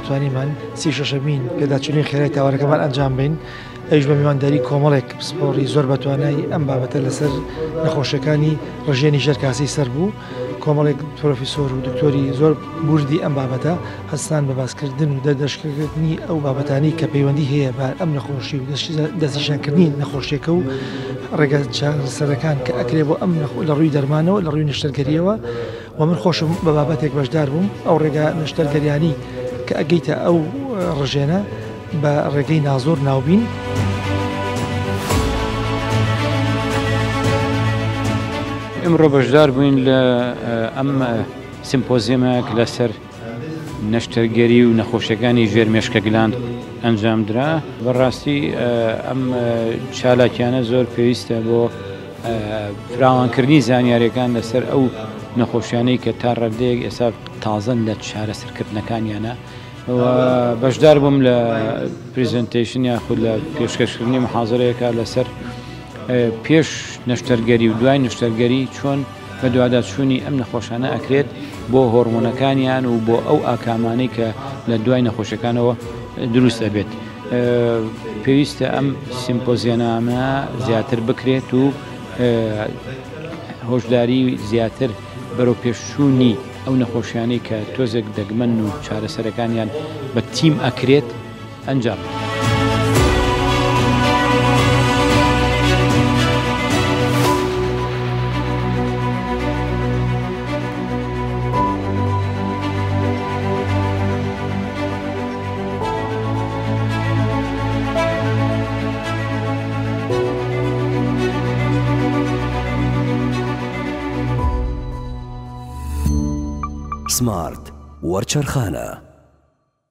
ئەمڕۆ توانیمان 36مین پێداچوونەوەی خێرای تاوەرەکەمان ئەنجام بەین، ئەویش بە میوانداری کۆمەڵێک پسپۆڕی زۆر بەتوانای ئەم بابەتە لەسەر نەخۆشیەکانی ڕژێنی ژێر کاسەی سەر بوو. کۆمەڵێک پرۆفیسۆر و دکتۆری زۆر وردی ئەم بابەتە هەستان بە باسکردن و دەردەشکردنی ئەو بابەتانەی کە پەیوەندی هەیە بە ئەم نەخۆشی و دەستنیشانکردنی نەخۆشیەکە و ڕێگە چارەسەرەکان کە ئەکرێ بۆ ئەم لە ڕووی دەرمانەوە لە ڕووی نەشتەرگەریەوە و من خۆشم بە بابەتێک بەشدار بووم ئەو ڕێگا نەشتەرگەریانی کە ئەگەیتە ئەو ڕژێنە بە ڕێگەی نازۆر ناوبین. ئمڕۆ بەشدار بووین لە ئەم سیمپۆزیەمە کە لەسەر نەشتەرگەری و نەخۆشیەکانی ژێر مێشکەگلاند ئەنجامدرا. بەڕاستی ئەم چالاکیانە زۆر پێویستە بۆ فراوانکردنی زانیاریەکان لەسەر ئەو نەخۆشیانەی کە تا ڕادەیەک ئێستا تازەن لە چارەسەرکردنەکانیانە و بەشدار بووم لە پریزنتەیشن یاخود لە پێشکەشکردنی محازرەیەکە لەسەر پێش نەشتەرگەری و دوای نەشتەرگەری چۆن بەدواداچوونی ئەم نەخۆشانە ئەکرێت بۆ هۆرمۆنەکانیان و بۆ ئەو ئاکامانەی کە لە دوای نەخۆشیەکانەوە دروست ئەبێت. پێویستە ئەم سیمپۆزیەنامە زیاتر بکرێت و هۆشداری زیاتر بەرەو پێشچوونی ئەو نەخۆشیانەی کە تۆزێک دەگمەن و چارەسەرەکانیان بە تیم ئەکرێت ئەنجام بدرێت. سمارت وەرچەرخانە.